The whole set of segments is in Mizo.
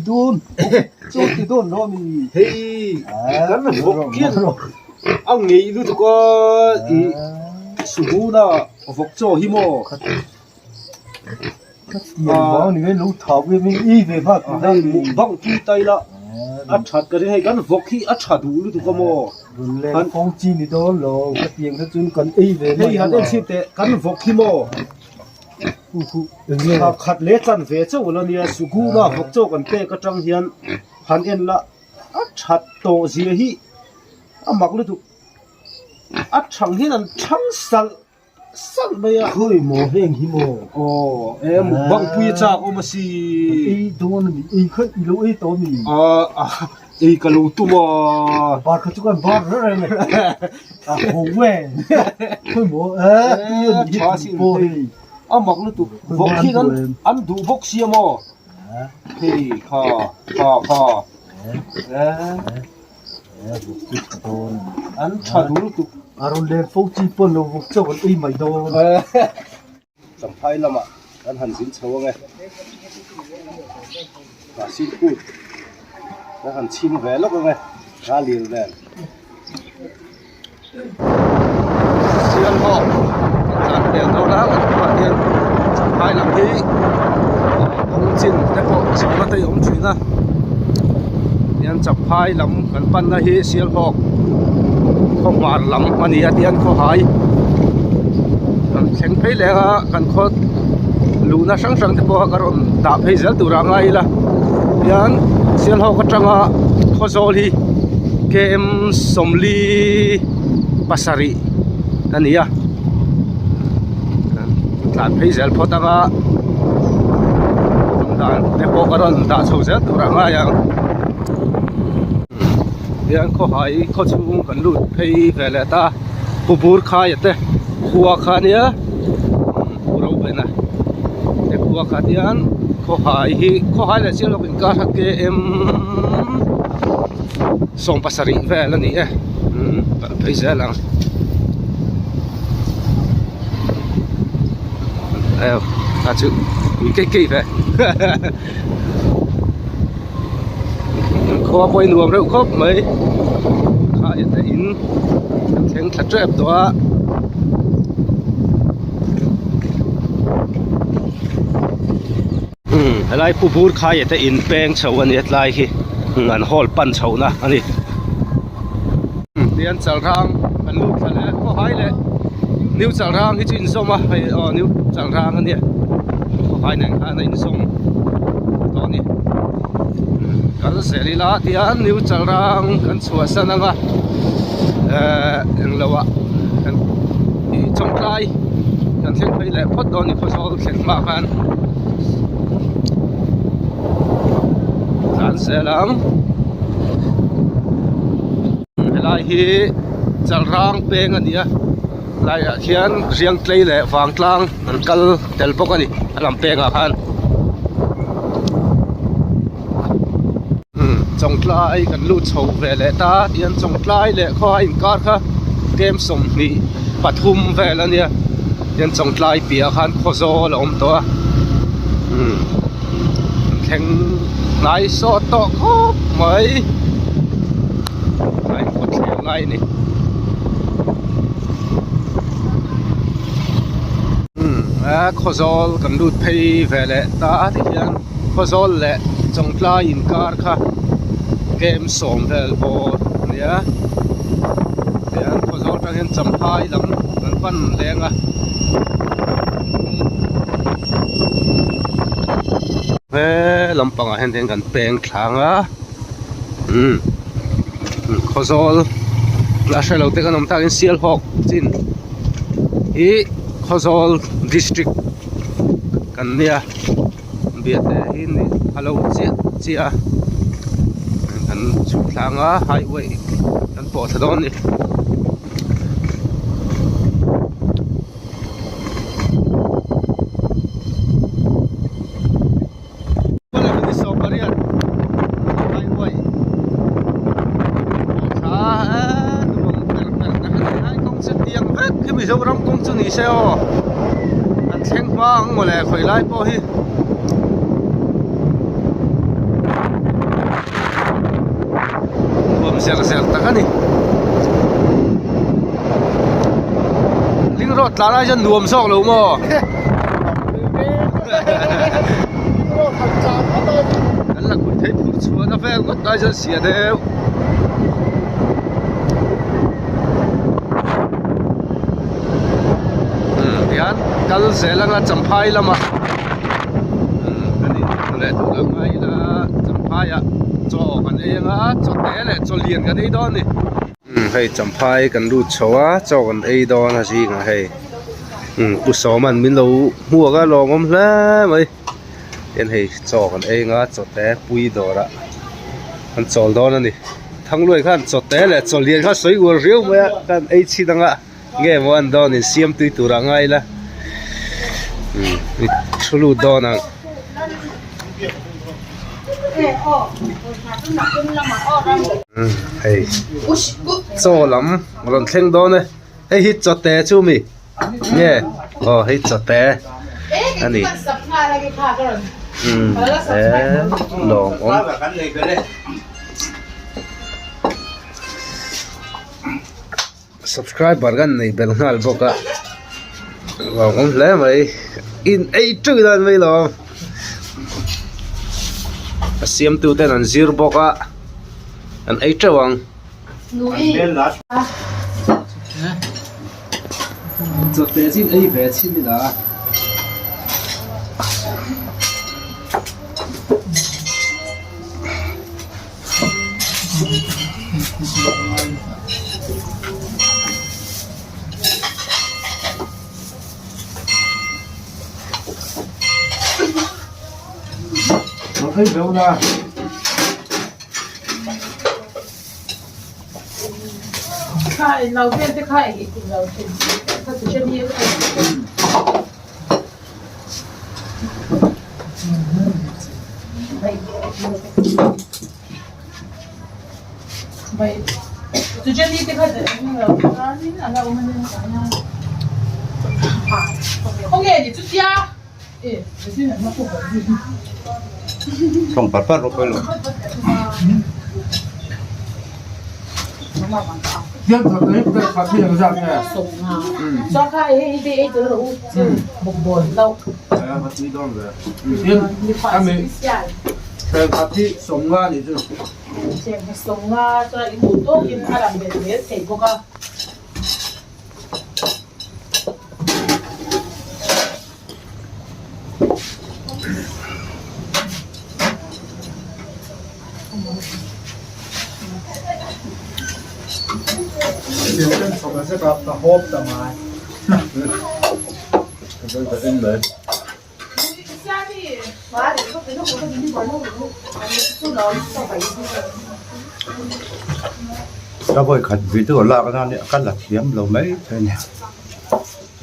dawn chaw ti dawn lo ami hei kan vawk hian a ngeih lutuk a ih suhuna vawk chaw hi maw hei mukbang pui ta ila a that ka ring hei kan vawk hi a tha duh lutuk a maw hei han en chhin teh kan vawk hi maw khat leh chan ve chauh la nia suhuna vawk chaw kan pek atang hian han en la a that tawh zia hi a mak lutuk a thang hian an thang salh salh mai a khawi maw heng hi maw aw e mukbang pui a chak awm a si ei dawn a ni ei kha i lo ei tawh a mi a ei ka lo tum a bar kha chu kan bar reng reng a ho e khawi maw e tui a ni tha sin hei a mak lutuk vawk hian an an duh bawk sia maw hei kha kha kha e An tha duh lutuk. A rawn leng fo chi pawn lo vawk chauh an ei mai dawn. Champhai lamah kan han zin chho ang e. Mahse kut kan han chhim ve lawk ang e Ralil nen. Sial hawk kan tlan hmel dawn a kan khuaah hian champhai lam hi kawng chin te pawh chhawna te a awm thin a tihian champhai lam kan panna hi sial hawk khaw hmar lam a ni a tihian khawhai kan thleng phei leh a kan khaw luhna hrang hrang te pawh ka rawn dah phei zel tur ah ngai ila tihian sial hawk atanga khawzawl hi km sawmli pasarih a ni a tlan phei zel phawt anga dan te pawh ka rawn dah chho zel tur ah ngai ang hian khawhai khaw chhung kan lut phei ve leh ta pu bur khaia te khua kha ania pu ro bena te khua kha hian khawhai hi khawhai leh chiang lawk inkar kha km 70 vel a ni e umm kal phei zel ang eo a chu ui keih keih ve khua pawh hi nuam reuh khawp mai kha ete in kan thleng thla tep tawh a. Umm helai pu bur khai te in peng chho a ni a tlai hi an hall pan chho na a ni tihian chalrang kan lut thla leh a khawhai leh new chalrang hi chu inzawm a hei aw new chalrang a nia khawhai nen khan a inzawm tawh a ni kal zel ila tihian new chalrang kan chhuahsan ang a ehh englo ah kan ih chawngtlai kan thleng phei leh phawt dawn a ni khawzawl thleng hma khan tlan zel ang helai hi chalrang peng a ni a laiah hian riangtlei leh vangtlang an kal tel bawk a ni a lam pengah khan. Chawngtlai kan lut chho ve leh ta tihian Chawngtlai leh khaw a inkar kha kem 23 vel a nia tihian Chawngtlai piahah khan Khawzawl a awm tawh a umm an thleng hnai sawt tawh khawp mai tlai kawt thleng lai a ni umm a Khawzawl kan lut phei ve leh ta tihian. Khawzawl leh Chawngtlai inkar kha kem sawm vel bawr a nia tihian Khawzawl atang hian Champhai lam kan pan leng a he lampangah hian kan peng thlang a umm Khawzawl la hre lo te kan awm takin Sialhawk chin hi Khawzawl district kan nia. Biate hi ni a lo chiah chiah a kan chhuk tlang a highway kan pawh thla dawn a ni. Mizoram kawng chu ni se aw an thleng hma ang mawle khawi lai pawh hi. zer zer tak a ni. Ling road tlan ai chuan nuam zawk lo maw? Kan la kut thei phurh chhuahna vel ngawt lai chuan sia deuh. Umm tihian kal zel anga Champhai lamah umm kan in leh tur ang a ila Champhai ah chaw kan ei anga chaw te leh chaw lian kan ei dawn a ni. Umm hei Champhai kan lut chho a chaw kan ei dawn a zingah hei umm Pu Sawma'n min lo hmuak a lawmawm hle mai tin hei chaw kan ei anga chaw te pui dawrah kan chawl dawn a ni. Thangluai khan chaw te leh chaw lian kha sawi uar riau mai a kan ei chhin anga nge maw an dawn in siam tui tur ah ngai ila umm i thu lut dawn ang. Umm hei chaw lam rawn thleng dawn e hei hi chaw te chu mi nge aw hei chaw te a ni umm he lawmawm. Subscriber kan nei belh nghal bawk a lawmawm hle mai in ei teuh dan mai lo a siamtu ten an zir bawk a an ei teuh ang. Chawhte chin ei ve chin ila. Tawng par par rawh pawilo. Ka vawi khat video lak atang hian ka la thiam lo mai thei a ni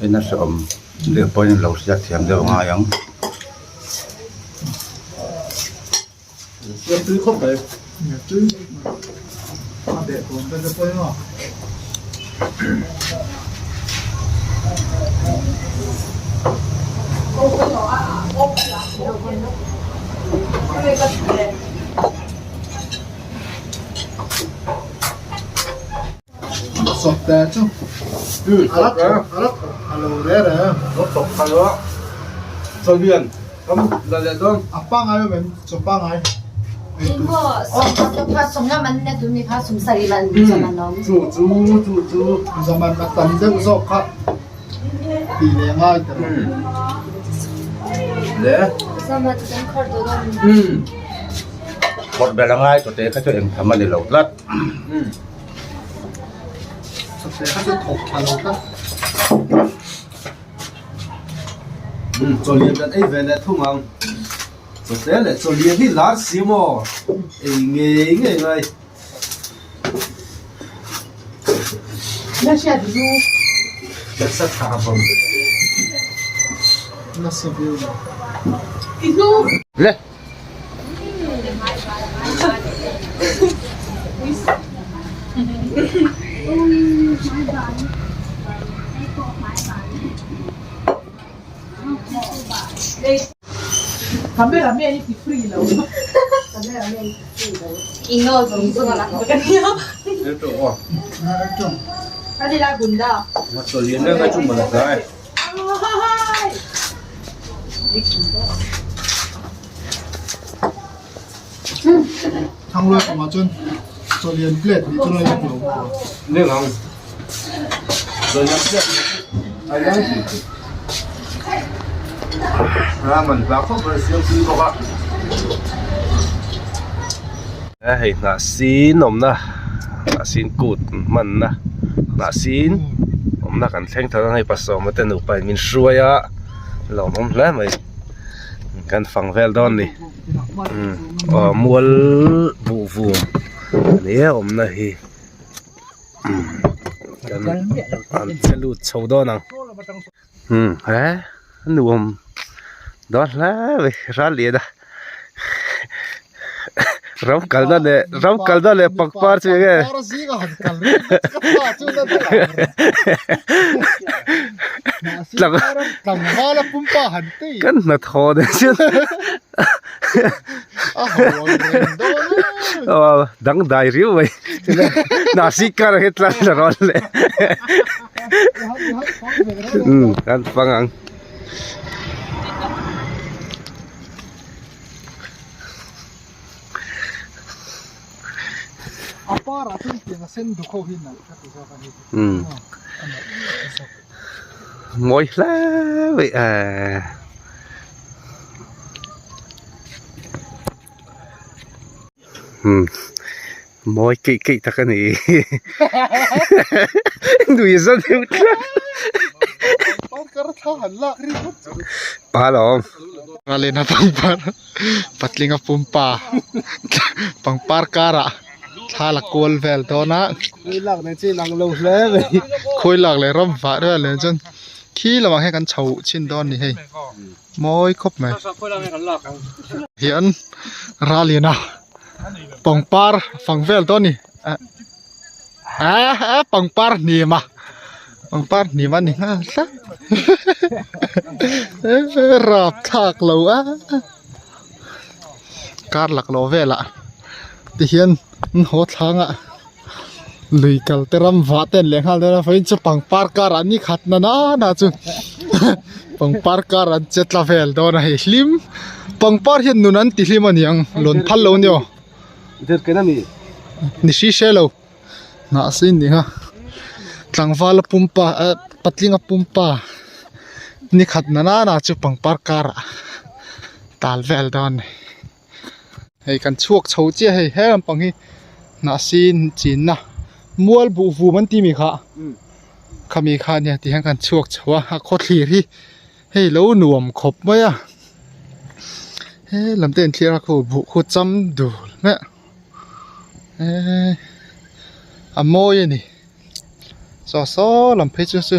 en a hrehawm deuh pawhin lo hriat thiam deuh a ngai ang. Phawrh ber a ngai tawh te kha chu engtham a ni lo tlat. Chawlian kan ei ve leh thung ang chawte leh chawlian hi lar si maw ei ngei ngei mai. Le. Thangluai pangah chuan chawlian plate nih chu lai a lo maw? Hei hnah sin awmna hnah sin kut hmanna hnah sin awmna kan thleng thar a hei pasawma te nupa in min hruai a lawmawm hle mai kan fang vel dawn a ni aw mual buh vum a ni e awmna hi kan an che lut chho dawn ang umm he a nuam dawn hle mai ral lian a ram kalna leh ram kalna leh pangpar chu enge kan hnathawh nen chuan aw dangdai riau mai hnahsik karah hian tlan la rawn leh umm kan fang ang. Umm mawi hle mai ehh umm mawi keih keih tak a ni nui za deuh tlat pa lawm. Patlinga pumpa pangpar karah thla la kual vel dawn a khawi lak leh ram vah vel leh chuan khi lamah hian kan chho chhin dawn a ni hei mawi khawp mai hian raliana pangpar fang vel dawn a ni ah pangpar hnim a pangpar hnim a ni nghal tlat rapthlak lo a kar laklawh velah tihian an haw thlanga lui kal te ram vah te an leh nghal dawn a vawiin chu pangpar karah ni khat na nana chu pangpar kar an che tla vel dawn a hei hlim pangpar hian nun an ti hlim a niang lawn phal lo nia. Ni hri hre lo hnah sin ni kha tlangval a pumpa eh patling a pumpa ni khat na nana chu pangpar karah tal vel dawn a ni hei kan chhuak chho chiah hei he lampang hi hnah sin chinna mual buh vum an tih mi kha khami kha ania ti hian kan chhuak chho a a khawthlir hi. Hei lo nuam khawp mai a he lam te an thlir a khu buh khu cham dul hmiah eee a mawi a ni saw saw lam phei chu chu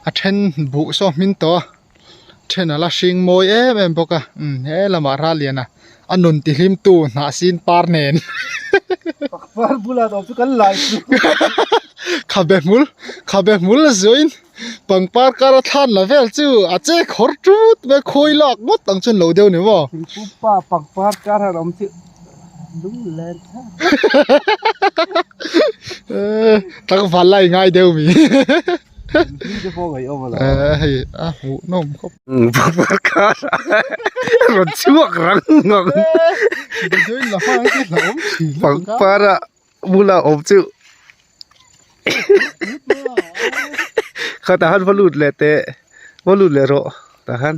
a then buh saw hmin tawh a then a la hring mawi em em bawk a umm he lamah ral lian a a nun ti hlim tu hnah sin par nen par bulah awm chu kan lai chu khabe hmul khabe hmul zuain. Pangpar kar a thlan la vel chu a che khawr tut mai khawi lak ngawt ang chuan lo deuh ni maw. Thingpupa pangpar kar han awm chu lung len thlak. Tlangval lai ngai deuh mi. Hlim te pawh ngaih awm a lo. Hei a hmuh nawm khawp. Pangpar kar rawn chhuak rang ngawng. Pangpar a bula awm chu khatah han va lut leh teh va lut leh rawh tah khan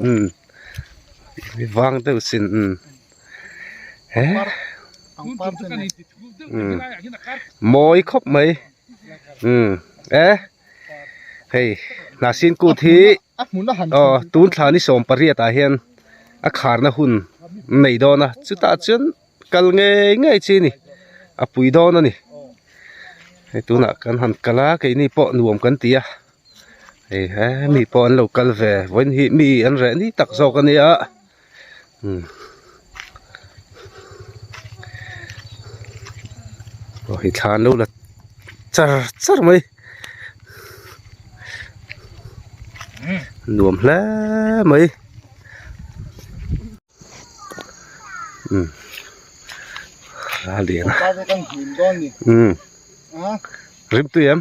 umm vang deuh sin umm he umm mawi khawp mai umm e hei hnahsin kut hi aw tun thla ni 18 ah hian a kharna hun nei dawn a chutah chuan. Kal ngei ngei chi a ni a pui dawn a ni hei tunah kan han kal a keini pawh nuam kan ti a hei he mi pawh an lo kal ve vawiin hi mi an reh ni tak zawk a nia umm aw hei thla an lo la char char mai nuam hle mai. Umm a lian a umm rimtui em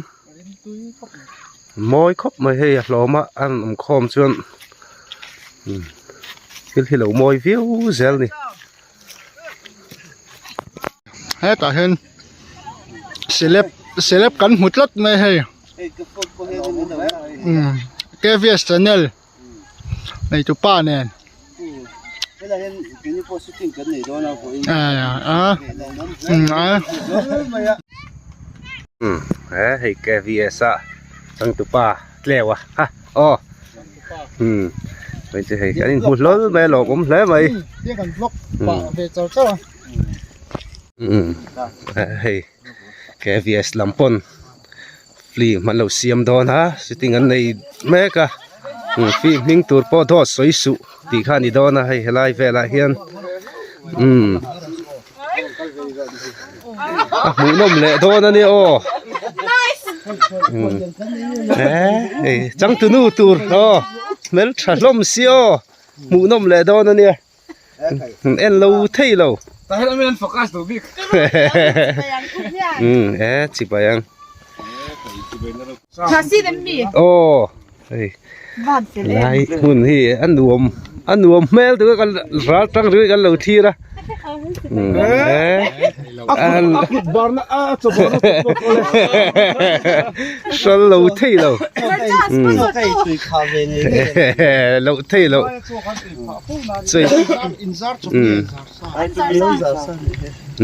mawi khawp mai hei a hlawm a an awm khawm chuan umm thil hi lo mawi viau zel a ni. Hetah hian celeb celeb kan hmu tlat mai hei umm K_V_S channel. Neitu pa nen he hei KVS a changtupa tleu a ha aw umm hei chu hei an inhmu hlawl mai a lawmawm hle mai umm hei KVS lam pawn. Film an lo siam dawn a sitting an nei mek a film hming tur pawh dawt sawi suh tih kha a ni dawn a hei helai velah hian umm a hmuhnawm leh dawn a nia aw hei changtunu tur aw hmeltha hlawm si aw hmuhnawm leh dawn a nia. En lo thei lo. Tah hian amen focus duh bik. Um e chibai ang. Thasi dem mi. Aw hei. Lai hmun hi a nuam a nuam hmel tu kan ral tang ri kan lo thlir a. A kut barna a chaw barna Hral lo thei lo. Lo thei lo.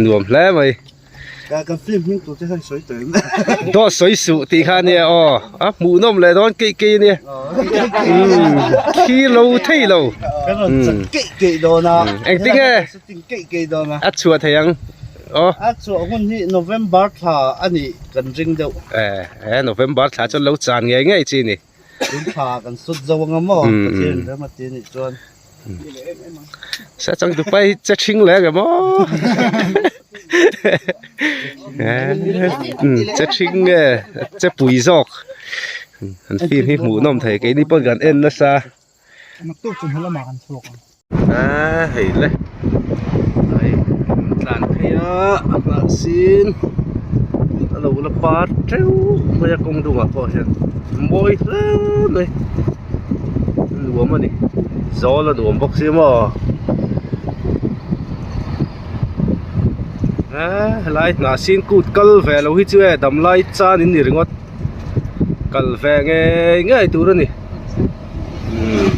Nuam hle mai. Dawt sawi suh tih kha ania aw a hmuhnawm leh dawn keih keih ania khi lo thei lo engtinge a chhuah thei ang aw a chhuah hun hi November thla a nih kan ring deuh e November thla chuan lo chan ngei ngei chi ni. Tun thla kan sut zo anga maw Pathian rem a ti anih chuan. Sa chang tu pai che thing leh ang em aw. Che thing nge che pui zawk. An film hi hmuhnawm thei keini pawn kan en nasa. Naktuk chu hmalamah kan chhuak ang. A hei le hei an tlan phei a a hnah sin a lo la par teuh mai a kawng dungah pawh hian mawi hle mai a nuam a ni zawl a nuam bawk si maw a helai hnah sin kut kal ve lo hi chu e damlai chan in ni ringawt. Kal ve ngei ngei tur a ni umm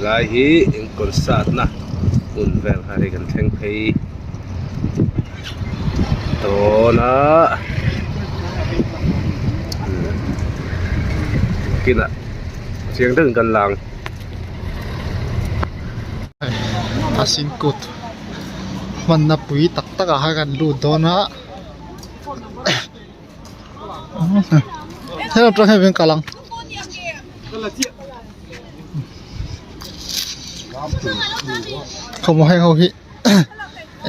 lai hi eng concert na hmun vel kha hei kan thleng phei dawn a umm kinah chiang deuhin kan lang. A sin kut hmanna pui tak tak ah khan kan lut dawn a. Helai atang hian kal ang khawmaw heng ho hi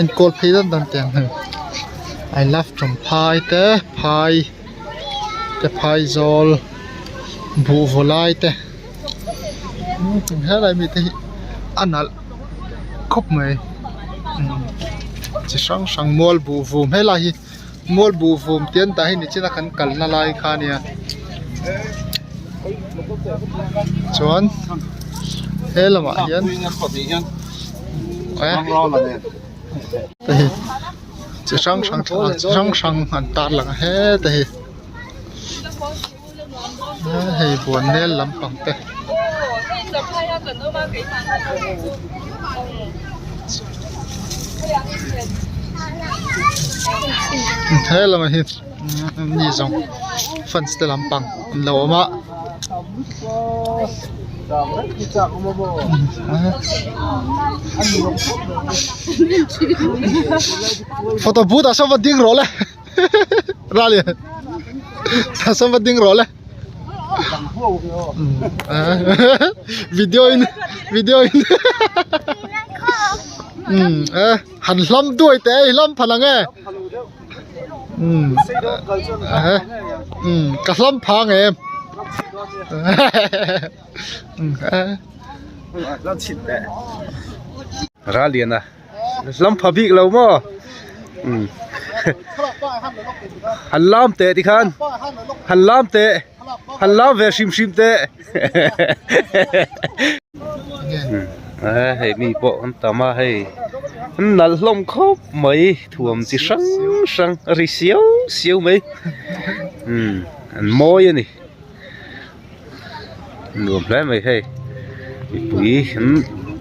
enkawl phei dan dan teh ang hei I love champhai te phai te phai zawl buh vaw lai te helai mi te hi a nalh khawp mai chi hrang hrang mual buh vum helai hi. Mual buh vum te an dah hi nichina kan kalna lai kha ania chuan he lamah hian chi hrang hrang thlalak chi hrang hrang an tar lang a heta hi hei buannel lampang te. He lamah hi mi zawng fans te lampang an lo awm a. Photo booth ah sawn va ding rawh le. Rali tah sawn va ding rawh le video in video in um e han hlam duai teh ei hlam pha lang e um um ka hlam pha ang em Raliana. Lam pha bik lo maw? Umm Han lam teh tikhan Han lam teh Han lam ve hrim hrim teh Hei mi pawh an tam a hei an nalh hlawm khawp mai thuam chi hrang hrang a ri siau siau mai umm an mawi a ni. Nuam hle mai hei mipui an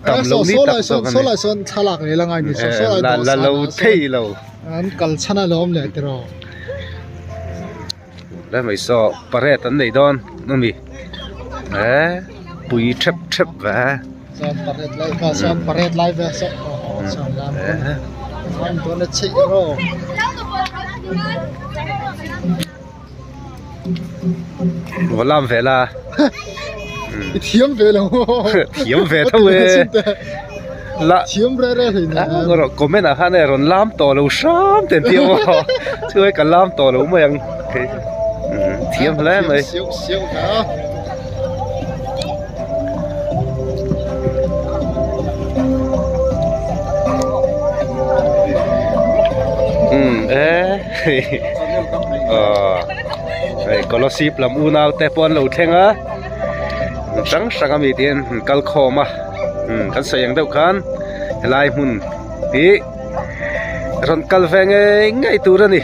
tam lo ni tak zawk a ni. Saw lai sawn thlalak leh la ngai ni saw saw lai la la lo thei lo. An kal chhan a lawm leh tiraw. Hle mai saw parade an nei dawn a mi he pui thep thep ve. Chuan parade lai kha chuan parade lai vel saw chuan lam lam dawn a chheih rawh. Va lam ve la I thiam ve lo thiam ve tho e la thiam re re hlei nen rawh comment ah khan e rawn lam tawh lo hram ten tia maw chu hei ka lam tawh lo mai ang thiam hle mai siau siau ha um e Hei Kolasib lam unau te pawh an lo thleng a hrang hrang ami te hian an kal khawm a kan sawi ang deuh khan helai hmun hi rawn kal ve ngei ngei tur a ni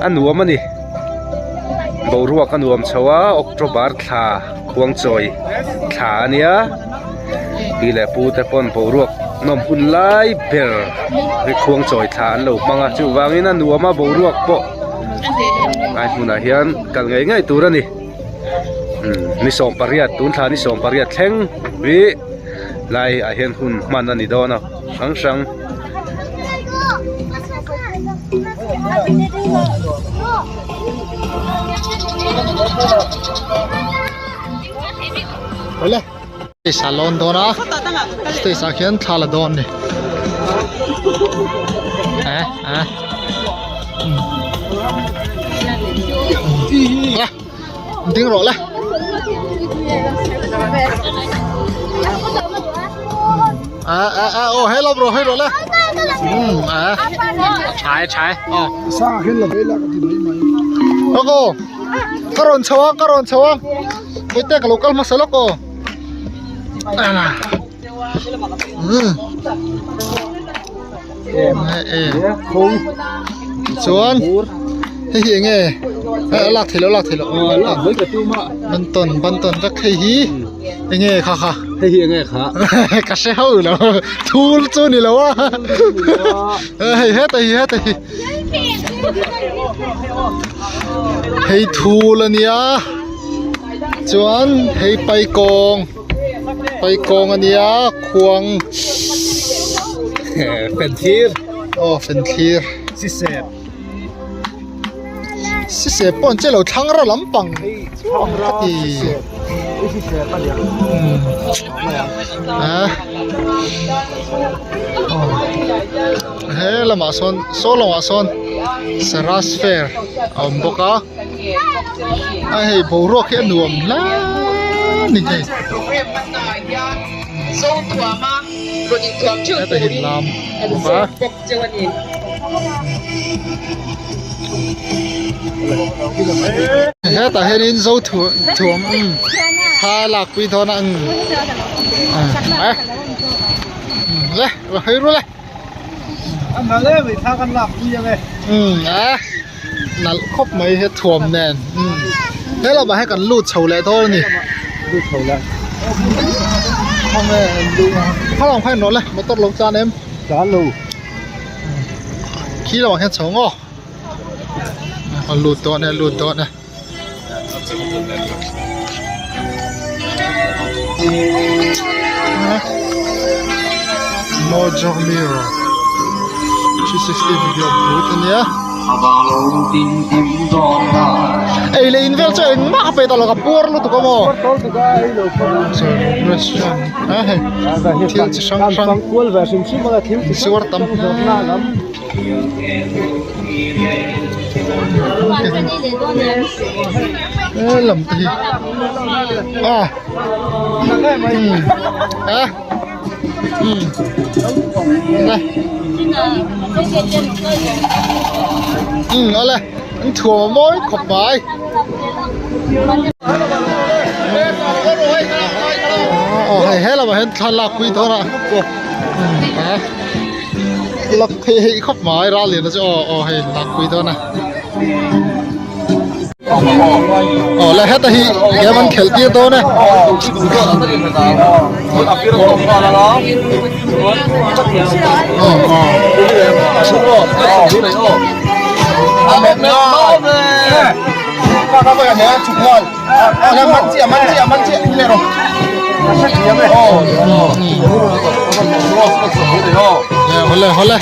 a nuam a ni boruak a nuam chho a October thla khuangchawi thla a nia. Pi leh pu te pawn boruak nawm hun lai ber hi khuang chawi thla an lo hmang a chuvangin a nuam a boruak pawh lai hmunah hian kal ngei ngei tur a ni ni 18 tun thla ni 18 thleng hi lai ah hian hun hman a ni dawn a hrang hrang. Stage ah lawn dawn a stage ah khian thla la dawn a ni eh eh ding rawh le a a a aw hello bro hei rawh le a chai chai aw sa hian la ve la ka ti mai mai aw ka rawn chho a ka rawn chho a Vawitea ka lo kal hmasa lawk aw chuan hei hi enge a lak theih loh a lak theih loh bantawn bantawn vek hei hi enge kha kha hei hi enge kha ka hre ho lo thul chu ni lo a hei heta hi heta hi Hei thul a nia chuan hei paikawng paikawng a nia khuang fenthlir aw fenthlir sisep sisep pawh an che lo thlang ra lampang ka ti a he lamah sawn saw lamah sawn saras fair a awm bawk a a hei boruak hi a nuam hle a ni hei heta hi lam a awm a. Hetah hianin zo thuam thla lakpui dawn a le hei ru le. A nalh khawp mai he thuam nen he lamah hian kan lut chho leh dawn a ni khaw lamah khan rawh le motor lo tlan em khi lamah hian chho ngaw a lut dawn e lut dawn e. Mojo Mirror 360 video booth a nia ei leh in vel chu engmah a pe ta lo ka puar lutuk a maw restaurant a hei thil chi hrang hrang zuar tam He lam te hi a a um. Umm awle an thuam a mawi khawp mai. Aw hei he lamah hian thla lak pui dawn a lak theih theih khawp mai ral lian chu aw aw hei lak pui dawn a. Aw le heta hi game an khelh tir dawn e. Hawle hawle.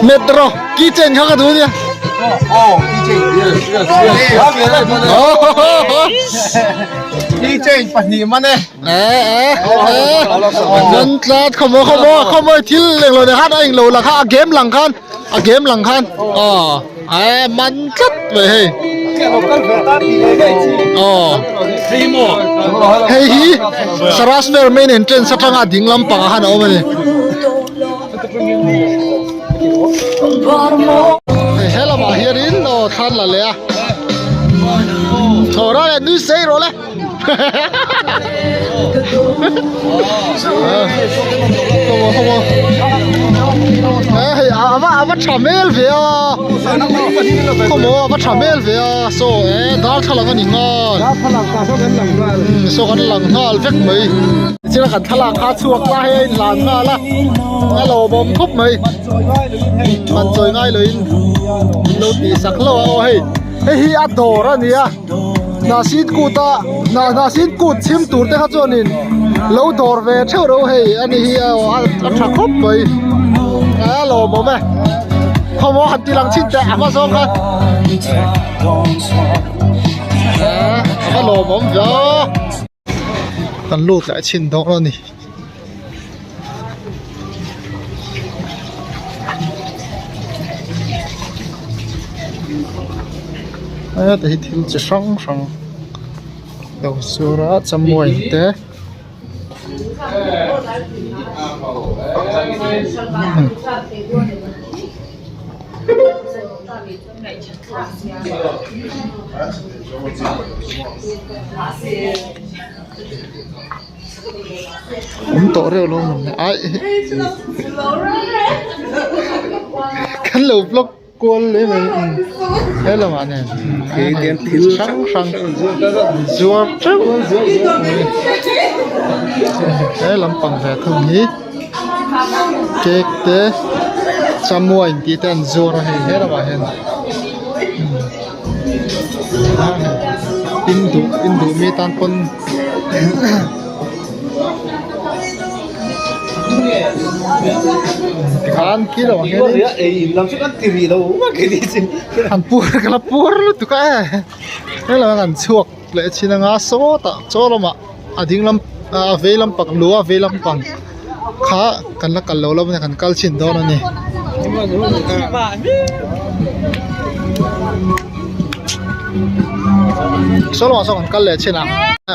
Metro keychain kha ka duh nia. Keychain pahnih man e. Eh eh eh. Nan tlat khawmo khawmo khawmo thil eng lo ne khan a eng lo la kha a game lang khan a game lang khan. Aw eh man tlat mai hei. Aw hei hi Saras Fair main entrance atanga ding lampangah khan a awm a ni. Hei he lamah hianin aw thlan la leh a thaw ral leh nui sei rawh le hei a va a va tha hmel ve a khawmaw a va tha hmel ve a saw e darthlalang a ni nghal saw kan lang nghal vek mai. Chila kan thlalak kha chhuak ta hei a inhlan nghal a a lawmawm khawp mai man chawi ngai loin min lo tih sak hlauh a aw hei hei hi a dawr a ni a hnahsin kut a hnahsin kut chhim tur te kha chuanin lo dawr ve theuh reuh hei a ni hi aw a tha khawp mai a lawmawm e khawmaw han ti lang chhin teh a hma zawng khan a va lawmawm ve aw. Kan lut leh chhin dawn a ni. Heta hi thil chi hrang hrang lo sur a chamuai te Awm tawh reuh lo ang ai kan lo vlog kual leh mai he lamah nen thil hrang hrang zuar teuh he lampang ve thung hi. Cake te chamuain tih te an zuar a hei he lamah hian in duh in duh mi tan pawn tikhan khi lamah hianin an puar ka la puar lutuk a e he lamah hian an chhuak leh chin anga sawtah chaw lamah a ding lam a vei lampang lu a vei lampang kha kan la kal lo lam a kan kal chhin dawn a ni. Saw lamah sawn kan kal leh chhin a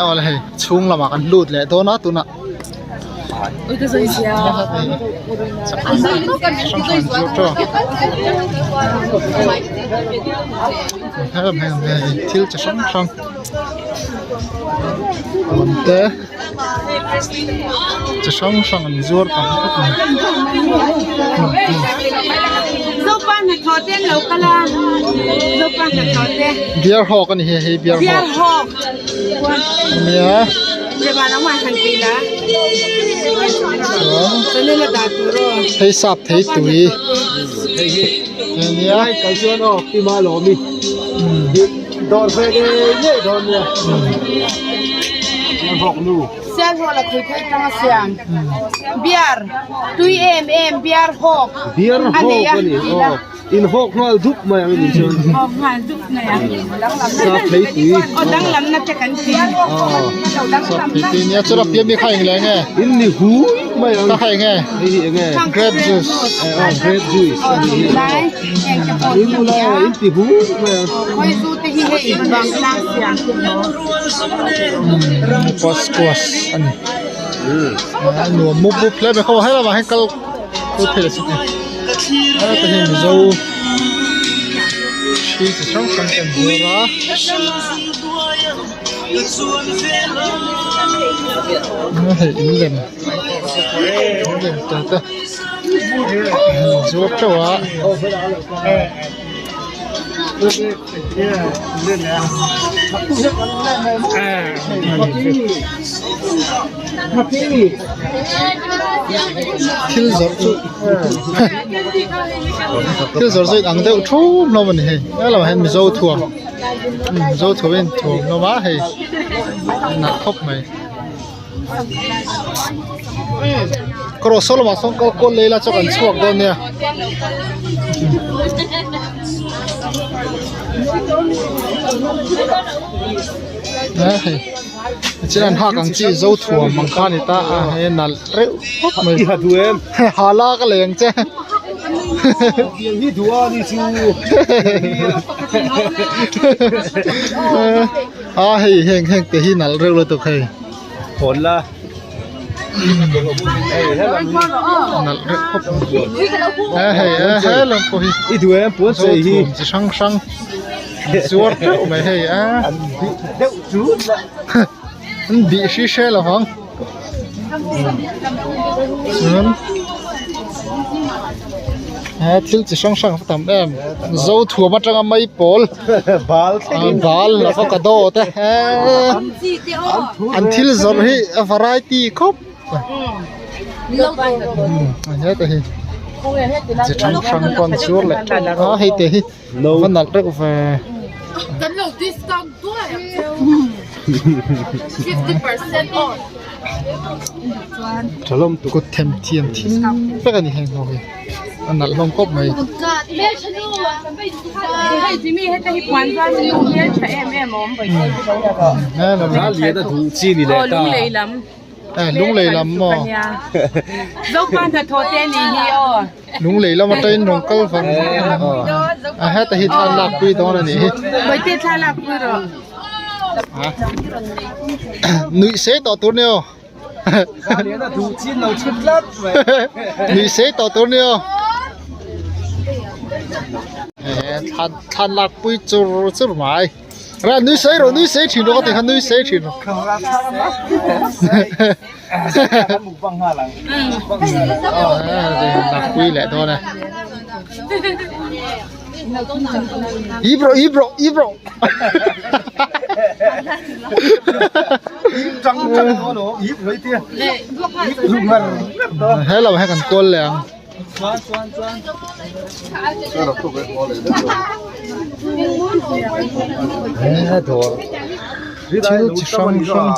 aw le hei chhung lamah kan lut leh dawn a tunah thil chi hrang hrang. Puan te chi hrang hrang an zuar tam khawp mai. Beer hawk a ni hei hei beer hawk ania hei sap thei tui ania. Dawr ve ngei ngei dawn nia. Vawk nu. Sial hawk la khui thei tang a siam. Beer tui em em beer hawk. Beer hawk a ni aw. In hawk nghal dup mai ang ni chuan. Hawk nghal dup mai ang. Sap thei tui. Aw danglam na te kan ti. Sap thei tui nia chu la pian mi kha eng leh nge. In ni hui mai ang. Ka kha eng nge. Hei hi eng nge. Grape juice. Aw grape juice a ni hi. In ula in ti hu mai a. Squash a ni. A nuam mup mup hle mai khaw helai ah hian kal kal phei leh chu heta hi mizo thi chi hrang hrang te an zuar a. Hei in lem in lem te te an zuar teuh a. Thil zawrh chu thil zawrh chu inang deuh thum hlawm a ni hei helaiah hian mizo thuam mizo thuam a inthuam hlawm a hei nalh khawp mai. Kawr saw lamah sawn kal kual leh ila chuan kan chhuak dawn nia. Hei chin an hak ang chi zo thuam ang kha a ni ta a hei nalh reuh khawp mai. Ha la ka leng che. A hei heng heng te hi nalh reuh lutuk hei. Hawn la. Nalh reuh khawp mai. Hei he lam pawh hi. I duh em puan chei hi. Chi hrang hrang zuar teuh mai hei a. An bih deuh chut la. An bih hri hre lo vang. Chuan he thil chi hrang hrang a tam em zo thuam atanga mai pawl bal thlengin bal avocado te he an thil zawrh hi a variety khawp heta hi chi hrang hrang pawh an zuar leh teuh a hei te hi va nalh reuh ve. Kut them thiam thil vek a ni heng ho hi a nalh hlawm khawp mai. Lunglei lam maw Lunglei lam atangin rawn kal vang a heta hi thla lak pui dawn a nih hi. Nuih sei tawh tur nia aw. Nuih sei tawh tur nia aw. Thla lak pui chur chur mai. Ra nui sei rawh nui sei thin rawh ka ti kha nui sei thin rawh. Lakpui leh dawn e. Ip rawh ip rawh ip rawh. He lam hi kan kawl leh ang. Thil chi hrang hrang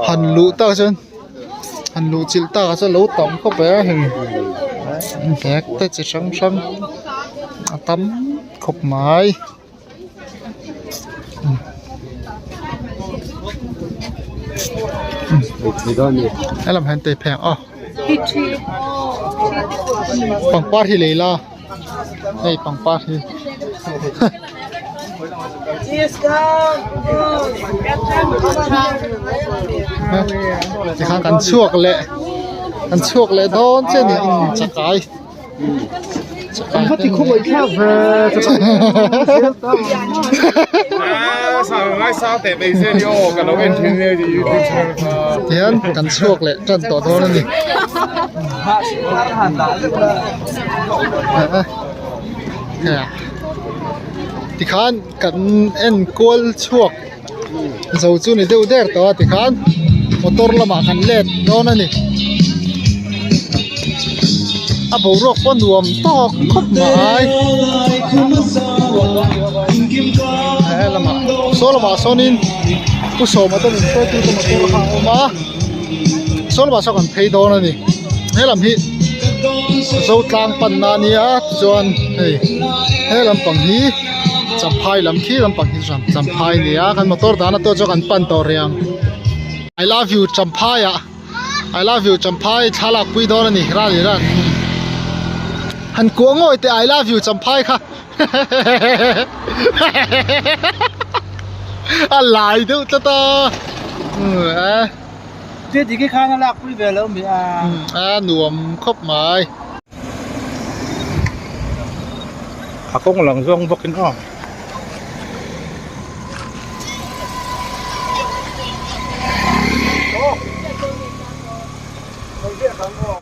han luh tak chuan han luh chilh tak ah chuan lo tam khawp mai a hei bag te chi hrang hrang a tam khawp mai. Helam hian tei pheng aw pangpar hi lei la hei pangpar hi tikhan kan chhuak leh kan chhuak leh dawn che a ni chakai. Tihian kan chhuak leh tan tawh dawn a ni. Tikhan kan en kual chhuak zo chu ni deuh der tawh a tikhan motor lamah kan let dawn a ni a boruak pawh nuam tawk khawp mai he lamah saw lamah sawnin pu sawma te min hruaitu te motor kha a awm a saw lamah sawn kan phei dawn a ni he lam hi zotlang panna a nia tichuan hei he lampang hi. Champhai lam khi lampang hi chuan Champhai a ni a kan motor dahna tawh chu kan pan tawh rih ang I love you Champhai ah I love you Champhai thlalak pui dawn a ni ral ih ran han kuah ngawih teh I love you Champhai kha a lai deuh tlat a. Te diki khan a lak pui ve lo mi a. A nuam khawp mai. A kawng lang zawng bawkin aw.